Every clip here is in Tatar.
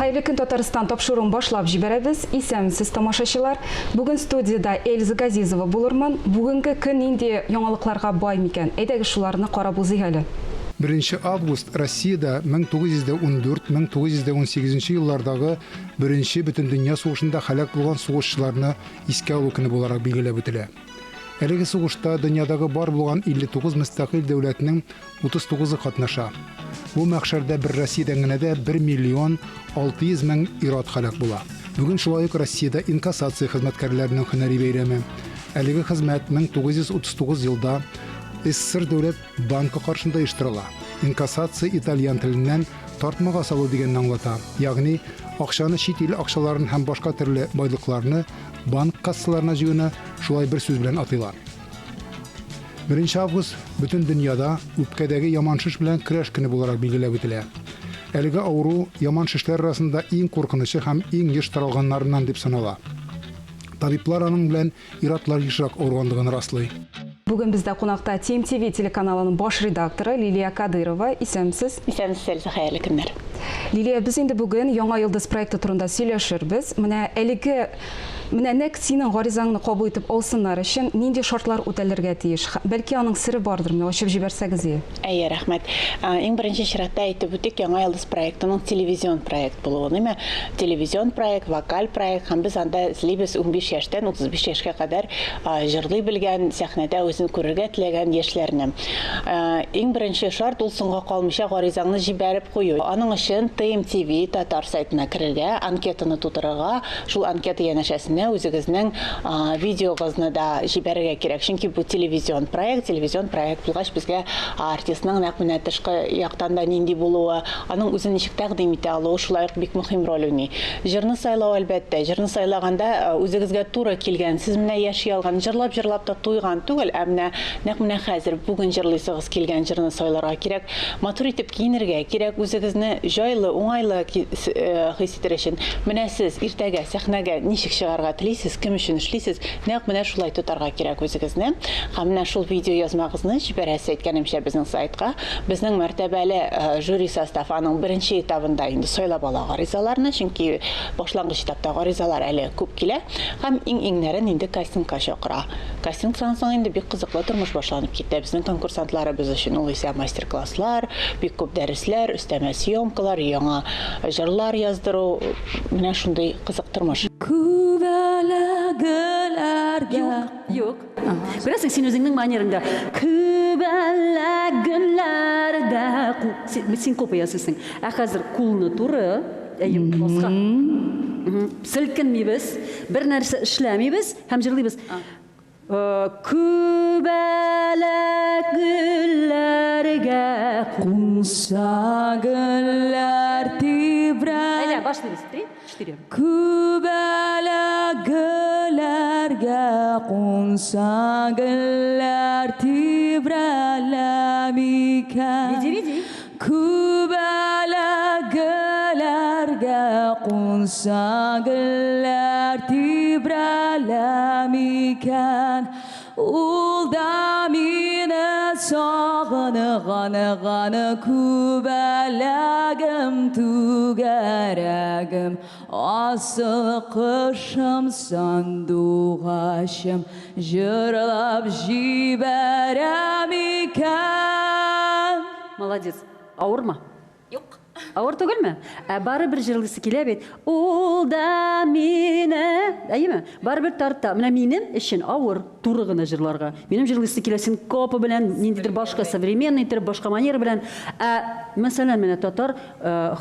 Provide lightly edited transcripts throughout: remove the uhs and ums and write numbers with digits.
Хәерле көн, Татарстан тапшыруын башлап җибәрәбез. Исәнмесез, тамашачылар. Бүген студиядә Эльза Газизова булырмын. Бүгенге көн нинди яңалыкларга бай микән? Әйдәгез шуларны карап узыйк әле. Беренче август Россиядә 1914-1918 еллардагы Беренче бөтендөнья сугышында һәлак булган сугышчыларны искә алу көне буларак билгеләп үтелә. Әлеге сугышта дөньядагы бар булган 59 мөстәкыйль дәүләтнең 39-ы катнаша. Бу мәхшәрдә бер Россиядән генә дә 1 миллион 600 мең ир-ат һәлак була. Бүген шулай ук Россиядә инкассация хезмәткәрләренең һөнәри бәйрәме. Әлеге хезмәт 1939 елда СССР дәүләт банкы каршында оештырыла. Инкассация итальян теленнән тартмага салу дигәнне аңлата, ягъни акчаны чит ил акчаларын һәм башка төрле байлыкларны банк кассаларына җыюны шулай бер сүз белән атыйлар. Беренче август бөтен дөньяда үпкәдәге яман шеш белән көрәш көне буларак билгеләп үтелә. Әлеге авыру яман шешләр арасында иң куркынычы һәм иң еш таралганнарыннан дип санала. Табиблар аның белән ир-атлар ешрак авырганлыгын раслый. Бүген бездә кунакта TMTV телеканалының баш редакторы Лилия Кадырова. Исәнмесез. Исәнмесез, Эльза, хәерле көннәр. Лилия, без инде бүген Яңа йолдыз проекты турында сөйләшербез. Менә әлеге Менә нәкъ синең гаризаңны кабул итеп алсыннар өчен нинди шартлар үтәлергә тиеш? Бәлки аның сере бардыр, менә ачып җибәрсәгез ие. Әйе, рәхмәт. Иң беренче чиратта әйтеп үтик, Яңа йолдыз проектының телевизион проект булуын, әйме? Телевизион проект, вокаль проект, һәм без анда эзлибез 15 яшьтән 35 яшькә кадәр җырлый белгән, сәхнәдә үзен күрергә теләгән яшьләрне. Иң беренче шарт ул соңга калмыйча гаризаңны җибәреп кую. Аның өчен TMTV татар сайтына керергә, анкетаны тутырырга, Шул анкета янәшәсенә үзегезнең видеогызны да җибәрергә кирәк, чөнки бу телевизион проект, телевизион проект булгач, безгә артистның нәкъ менә тышкы яктан да нинди булуы, аның үзен ничек тәкъдим итә алуы шулай ук бик мөһим роль уйный. Җырны сайлау, әлбәттә, җырны сайлаганда үзегезгә туры килгән, сез менә яши алган, җырлап-җырлап та туйган түгел, ә менә нәкъ менә хәзер, бүген җырлыйсыгыз килгән җырны сайларга кирәк. Матур итеп киенергә кирәк, үзегезне җайлы, уңайлы хис итер өчен. Менә сез иртәгә сәхнәгә ничек чыгарга телисез, кем өчен эшлисез, нәкъ менә шулай тотарга кирәк үзегезне. Һәм менә шул видеоязмагызны җибәрәсез, әйткәнемчә, безнең сайтка. Безнең мәртәбәле жюри составы аның беренче этабында инде сайлап ала гаризаларны, чөнки башлангыч этапта гаризалар әле күп килә. Һәм иң-иңнәрен инде кастингка чакыра. Кастингтан соң инде бик кызыклы тормыш башланып китә безнең конкурсантларыбыз өчен. Ул исә мастер-класслар, бик күп дәресләр, өстәмә съемкалар, яңа җырлар яздыру, менә шундый кызык тормыш. Күбәләк гөлләргә. Юк, юк. Күрәсең, син үзеңнең манераңда. Күбәләк гөлләрдә. Синкопа ясыйсың. Ә хәзер кулны туры, әйе, баска. Селкенмибез, бер нәрсә эшләмибез һәм җырлыйбыз. Күбәләк гөлләргә Кунса гөлләр тибрәп. Әйдә, башлыйбыз. Три, четыре. Күбәләк гөлләргә кунса гөлләр тибрәлә микән? Веди, веди. Күбәләк гөлләргә кунса гөлләр тибрәлә микән? Ул да мине сагынган ган күбәләгем түгәрәгем, асыл кошым сандугачым, җырлап җибәрә микән? Молодец. Авырмы? Юк. Авыр түгелме? Ә барыбер җырлыйсы килә бит. Ул да мине. Әйеме? Барыбер тарта. Менә минем өчен авыр туры гына җырларга. Минем җырлыйсы килә синкопа белән, ниндидер башка современный итеп, башка манера белән. Ә мәсәлән, менә татар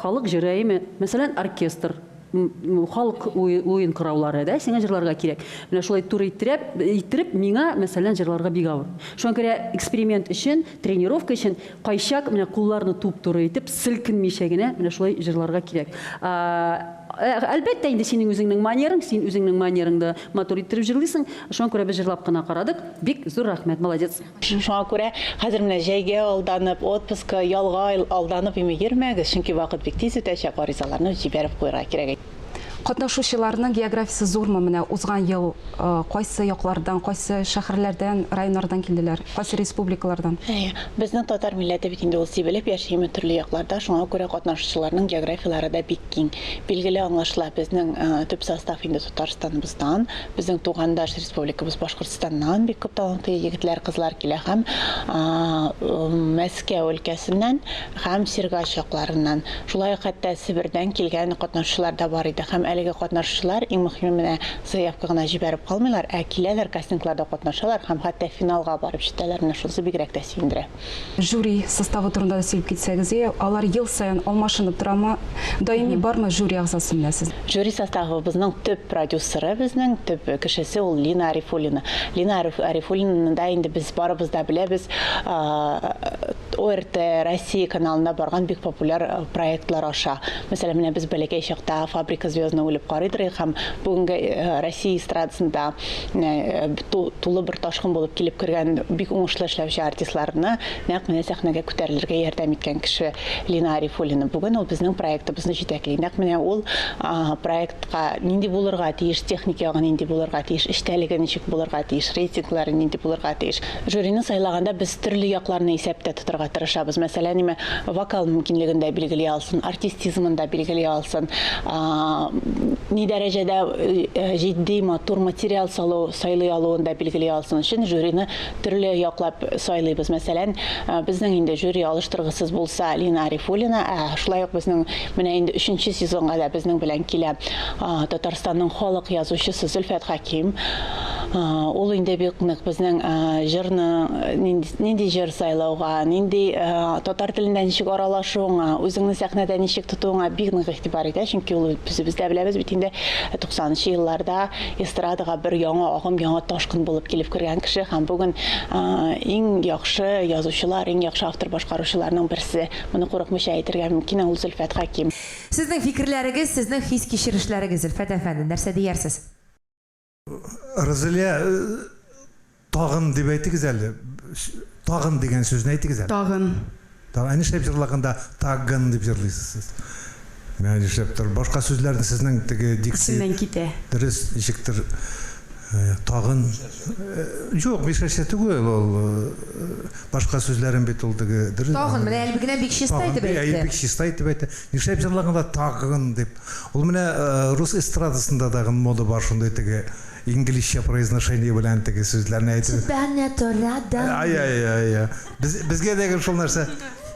халык җыры, әйеме? Мәсәлән, оркестр. Халык уен кораллары, да, сиңа җырларга кирәк. Менә шулай туры иттереп, иттереп миңа, мәсәлән, җырларга бик авыр. Шуңа күрә эксперимент өчен, тренировка өчен кайчак менә кулларны туп-туры итеп, селкенмичә генә менә шулай җырларга кирәк. Әлбәттә инде синең үзеңнең манераң, син үзеңнең манераңда матур иттереп җырлыйсың. Шуңа күрә без җырлап кына карадык. Бик зур рәхмәт, молодец. Шуңа күрә хәзер менә җәйгә алданып, отпускка, ялга алданып име йөрмәгез, чөнки вакыт бик тиз үтәчәк, гаризаларны җибәреп куярга кирәк. Катнашучыларның географиясе зурмы? Менә узган ел кайсы яклардан, кайсы шәһәрләрдән, районнардан килделәр, кайсы республикалардан? Әйе, безнең татар милләте бит инде ул сибелеп яши төрле якларда, шуңа күрә катнашучыларның географияләре дә бик киң. Билгеле, аңлашыла, безнең төп состав инде Татарстаныбыздан, безнең тугандаш республикабыз Башкортстаннан бик күп талантлы егетләр, кызлар килә һәм Мәскәү өлкәсеннән һәм Сергач якларыннан. Шулай ук хәтта Себердән килгән катнашучылар да бар иде. Һәм әлеге катнашучылар, иң мөһиме, менә заявка гына җибәреп калмыйлар, ә киләләр, кастингларда катнашалар һәм хәтта финалга барып җитәләр. Менә шунысы бигрәк тә сөендерә. Жюри составы турында да сөйләп китсәгез, е, алар ел саен алмашынып торамы? Даими бармы жюри әгъзасы менә сез? Жюри составыбызның төп продюсеры безнең, төп кешесе ул Лина Арифуллина. Лина Арифуллинаны да инде без барыбыз да беләбез. ОРТ, Россия каналында барган бик популяр проектлар аша. Мәсәлән, менә без бәләкәй чакта Фабрика звездны үлеп карыйдыр идек һәм бүгенге Россия эстрадасында тулы бер ташкын булып килеп кергән бик уңышлы эшләүче артистларны нәкъ менә сәхнәгә күтәрелергә ярдәм иткән кеше Лина Арифуллина. Бүген ул безнең проектыбызны җитәкли. Нәкъ менә ул проектка нинди булырга тиеш, техник ягы нинди булырга тиеш, эчтәлеге ничек булырга тиеш, рейтинглары нинди булырга тиеш. Жюрины сайлаганда без төрле якларны исәптә тотарга тырышабыз. Мәсәлән, ниме, вокал мөмкинлеген дә билгели алсын, артистизмын да билгели алсын, ни дәрәҗәдә җитди, матур материал салу, сайлый алуын да билгели алсын өчен жюрины төрле яклап сайлыйбыз. Мәсәлән, безнең инде жюри алыштыргысыз булса Лина Арифуллина, ә шулай ук безнең менә инде өченче сезонга да безнең белән килә Татарстанның халык язучысы Зөлфәт Хәким. Ул инде бик нык безнең җырны нинди җыр сайлауга, нинди татар телендә ничек аралашуыңа, үзеңне сәхнәдә ничек тотуыңа бик нык игътибар итә, чөнки ул үзебез дә беләбез бит инде 90 елларда эстрадага бер яңа агым, яңа ташкын булып килеп кергән кеше һәм бүген иң яхшы язучылар, иң яхшы автор башкаручыларның берсе. Моны курыкмыйча әйтергә мөмкин, ул Зөлфәт Хәким. Сезнең фикерләрегез, сезнең хис-кичерешләрегез, Зөлфәт әфәнде, нәрсә диярсез? Розалия, тагын дип әйтегез әле. Тагын дигән сүзне әйтегез әле. Тагын. Тагын. Ә нишләп җырлаганда тагын дип җырлыйсыз сез? Менә нишләптер. Башка сүзләрне сезнең теге дикция. Исемнән китә. Дөрес, ничектер тагын. Юк, мишәрчә түгел ул. Башка сүзләрен бит ул теге дөрес. Тагын, менә әле генә бик чиста итеп әйтте. Әйе, бик чиста итеп әйтте. Нишләп җырлаганда тагын дип. Ул менә рус эстрадасында тагын мода бар шундый теге инглизчә произношение белән теге сүзләрне әйтү. Тебя нету рядом. Ай, ай, ай, ай. Без, безгә дә шул нәрсә,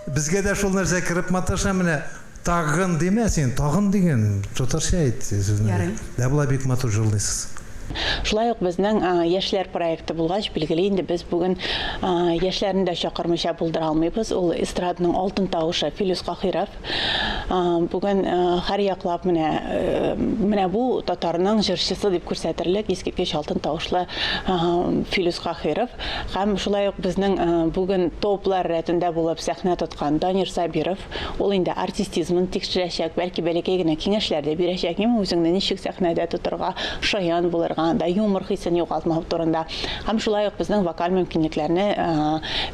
безгә дә шул нәрсә кереп маташа менә. Тагын димә син, тагын диген, татарча әйт сүзне. Ярый. Дә болай бик матур җырлыйсыз. Шулай ук безнең яшьләр проекты булгач, билгеле инде без бүген яшьләрне дә чакырмыйча булдыра алмыйбыз. Ул эстраданың алтын тавышы Филүс Каһиров. Бүген һәр яклап менә менә бу татарның җырчысы дип күрсәтерлек искиткеч алтын тавышлы Филүс Каһиров. Һәм шулай ук безнең бүген топлар рәтендә булып сәхнә тоткан Данир Сабиров. Ул инде артистизмын тикшерәчәк, бәлки бәләкәй генә киңәшләр дә бирәчәк, яме үзеңне ничек сәхнәдә тотырга, шаян булырга, анда юмор хисен югалтмау турында. Һәм шулай ук безнең вокаль мөмкинлекләрне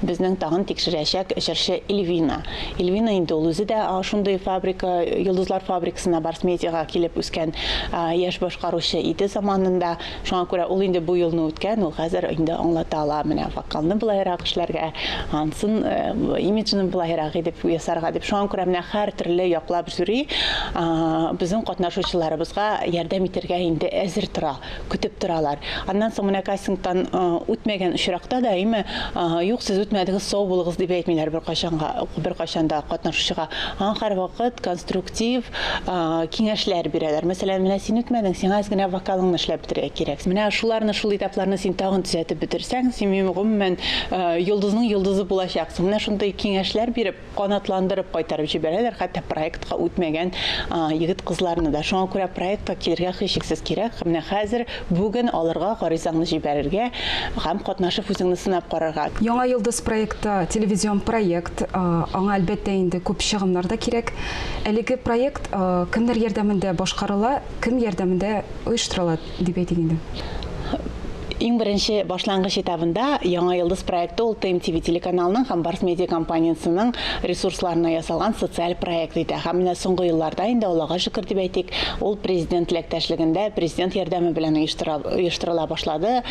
безнең тагын тикшерәчәк җырчы Эльвина. Эльвина инде ул үзе дә шундый фабрика, Йолдызлар фабрикасына Барс Медиага килеп үскән яшь башкаручы иде заманында. Шуңа күрә ул инде бу юлны үткән, ул хәзер инде аңлата ала, менә вокалны былайрак эшләргә, ансын имиджны былайрак итеп ясарга дип. Шуңа күрә менә һәр төрле яклап жюри безнең катнашучыларыбызга ярдәм итәргә инде әзер тора, көтеп торалар. Аннан соң менә кастингтан үтмәгән очракта да, әйме, юк, сез үтмәдегез, сау булыгыз дип әйтмиләр беркайчанга, беркайчан да катнашучыга. Аңа һәрвакыт конструктив киңәшләр бирәләр. Мәсәлән, менә син үтмәдең, сиңа әз генә вокалыңны эшләп бетерергә кирәк. Менә шуларны, шул этапларны син тагын төзәтеп бетерсәң, син гомумән йолдызның йолдызы булачаксың. Менә шундый киңәшләр биреп, канатландырып кайтарып җибәрәләр, хәтта проектка үтмәгән егет-кызларны да. Шуңа күрә проектка килергә һичшиксез кирәк. Менә хәзер, бүген алырга, гаризаңны җибәрергә һәм катнашып үзеңне сынап карарга. Яңа йолдыз проекты, телевизион проект, аңа әлбәттә инде күп чыгымнар да кирәк. Әлеге проект кемнәр ярдәмендә башкарыла, кем ярдәмендә оештырыла дип әйтик инде? Иң беренче башлангыч этабында Яңа йолдыз проекты ул ТМТВ телеканалының һәм Барс Медиа компаниясенең ресурсларына ясалган социаль проект итә. Һәм менә соңгы елларда инде, Аллага шөкер дип әйтик, ул президент теләктәшлегендә, президент ярдәме белән оештыра, оештырыла башлады,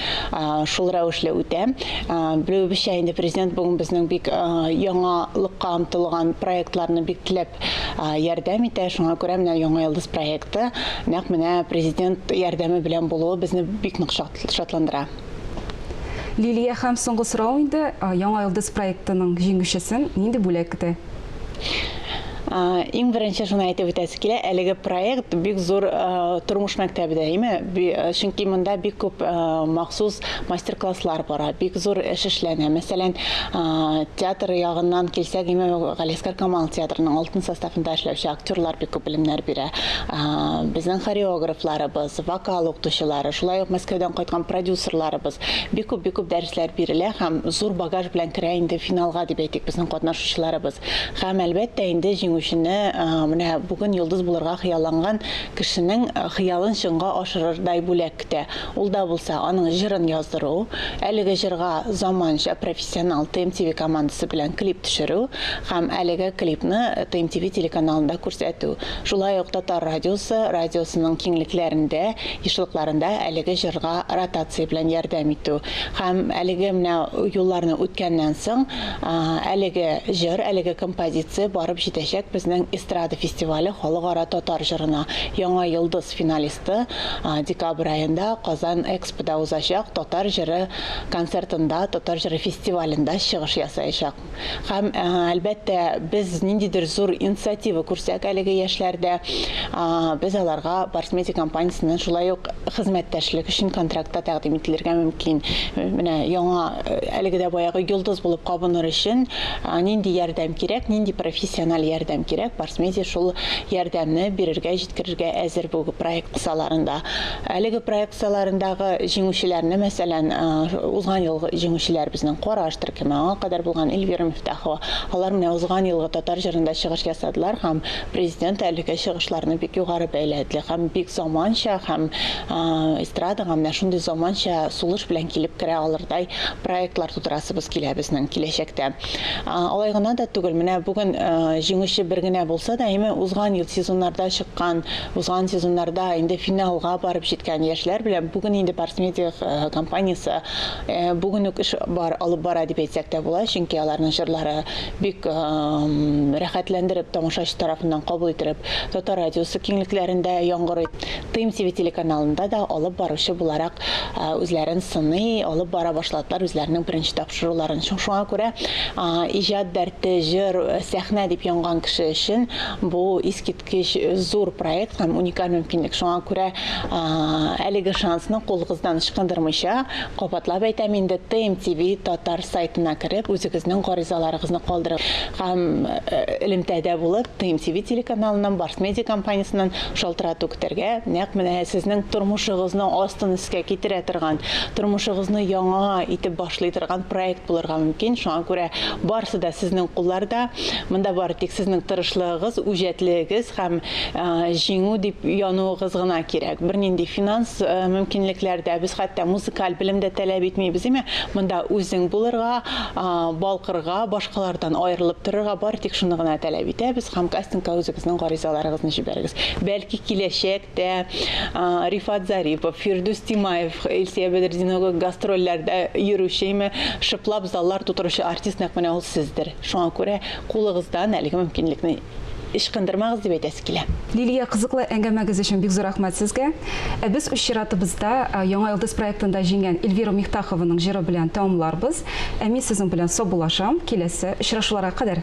шул рәвешле үтә. Белүебезчә, инде президент бүген безнең бик яңалыкка омтылган проектларны бик теләп ярдәм итә. Шуңа күрә менә Яңа йолдыз проекты нәкъ менә президент ярдәме белән булуы безне бик нык шатландыра. Лилия, һәм соңгы сорау инде, Яңа йолдыз проектының җиңүчесен нинди бүләк көтә? Иң беренче шуны әйтеп үтәсе килә, әлеге проект бик зур тормыш мәктәбе дә, әйме? Чөнки монда бик күп махсус мастер-класслар бара, бик зур эш эшләнә. Мәсәлән, театр ягыннан килсәк, әйме, Галиәсгар Камал театрының алтын составында эшләүче актерлар бик күп белемнәр бирә. Безнең хореографларыбыз, вокал укытучылары, шулай ук Мәскәүдән кайткан продюсерларыбыз, бик күп, бик күп дәресләр бирелә һәм зур багаж белән керә инде финалга, дип әйтик, безнең катнашучыларыбыз. Һәм, әлбәттә, инде җиңүчене, менә бүген йолдыз булырга хыялланган кешенең хыялын чынга ашырырдай бүләк көтә. Ул да булса, аның җырын яздыру, әлеге җырга заманча профессионал ТМТВ командасы белән клип төшерү һәм әлеге клипны ТМТВ телеканалында күрсәтү. Шулай ук Татар радиосы радиосының киңлекләрендә, ешлыкларында әлеге җырга ротация белән ярдәм итү. Һәм әлеге менә юлларны үткәннән соң, әлеге җыр, әлеге композиция барып җитәчәк безнең эстрада фестивале Халыкара татар җырына. Яңа йолдыз финалисты декабрь аенда Казан Экспода узачак Татар җыры концертында, Татар җыры фестивалендә чыгыш ясаячак. Һәм, әлбәттә, без ниндидер зур инициатива күрсәк әлеге яшьләрдә, без аларга Барс Медиа компаниясеннән шулай ук хезмәттәшлек өчен контракт та тәкъдим ителергә мөмкин. Менә яңа, әлеге дә баягы йолдыз булып кабыныр өчен нинди ярдәм кирәк, нинди профессиональ ярдәм кирәк, Барс Медиа шул ярдәмне бирергә, җиткерергә әзер бу проект кысаларында. Әлеге проект кысаларындагы җиңүчеләрне, мәсәлән, узган елгы җиңүчеләр безнең Караш төркеме, аңа кадәр булган Эльвира Мифтахова, алар менә узган елгы татар җырында чыгыш ясадылар һәм президент әлеге чыгышларны бик югары бәяләде һәм бик заманча һәм эстрадага менә шундый заманча сулыш белән килеп керә алырдай проектлар тудырасыбыз килә безнең киләчәктә. Алай гына да түгел, менә бүген җиңүче бер генә булса да, әмма узган ел сезоннарда чыккан, узган сезоннарда инде финалга барып җиткән яшьләр белән бүген инде Барс Медиа компаниясе бүген үк эш бар, алып бара дип әйтсәк тә була, чөнки аларның җырлары бик рәхәтләндереп тамашачы тарафыннан кабул ителеп, Татар радиосы киңлекләрендә яңгырый. ТМТВ телеканалында да алып баручы буларак үзләрен сыный, алып бара башладылар үзләренең беренче тапшыруларын. Шуңа күрә иҗат дәрте, җыр, сәхнә дип янган кеше өчен бу искиткеч зур проект һәм уникаль мөмкинлек. Шуңа күрә әлеге шансны кулыгыздан ычкындырмыйча, кабатлап әйтәм инде, ТМТВ татар сайтына кереп, үзегезнең гаризаларыгызны калдырып һәм элемтәдә булып, ТМТВ телеканалыннан, Барс Медиа компаниясеннән шалтырату көтәргә, нәкъ менә сезнең тормышыгызны астын өскә китерә торган, тормышыгызны яңа итеп башлый торган проект булырга мөмкин. Шуңа күрә барысы да сезнең кулларда. Монда бары тик сезнең тырышлыгыгыз, үҗәтлегегез һәм җиңү дип януыгыз гына кирәк. Бернинди финанс мөмкинлекләр дә, без хәтта музыкаль белем дә таләп итмибез, димә. Монда үзең булырга, балкырга, башкалардан аерылып торырга, бары тик шуны гына таләп итәбез һәм кастингка үзегезнең гаризаларыгызны җибәрегез. Бәлки киләчәктә Рифат Зарипов, Фирдүс Тимаев, Илсөя Бәдретдинова гастрольләрдә йөрүчеме, шыплап заллар тутыручы артист нәкъ менә ул сездер. Шуңа күрә кулыгыздан әлеге мөмкинлекне ычкындырмагыз дип әйтәсе килә. Лилия, кызыклы әңгәмәгез өчен бик зур рәхмәт сезгә. Ә без үз чиратыбызда Яңа йолдыз проектында җиңгән Эльвира Мифтахованың җыры белән тәмамларбыз. Ә мин сезнең белән саубуллашам. Киләсе очрашуларга кадәр!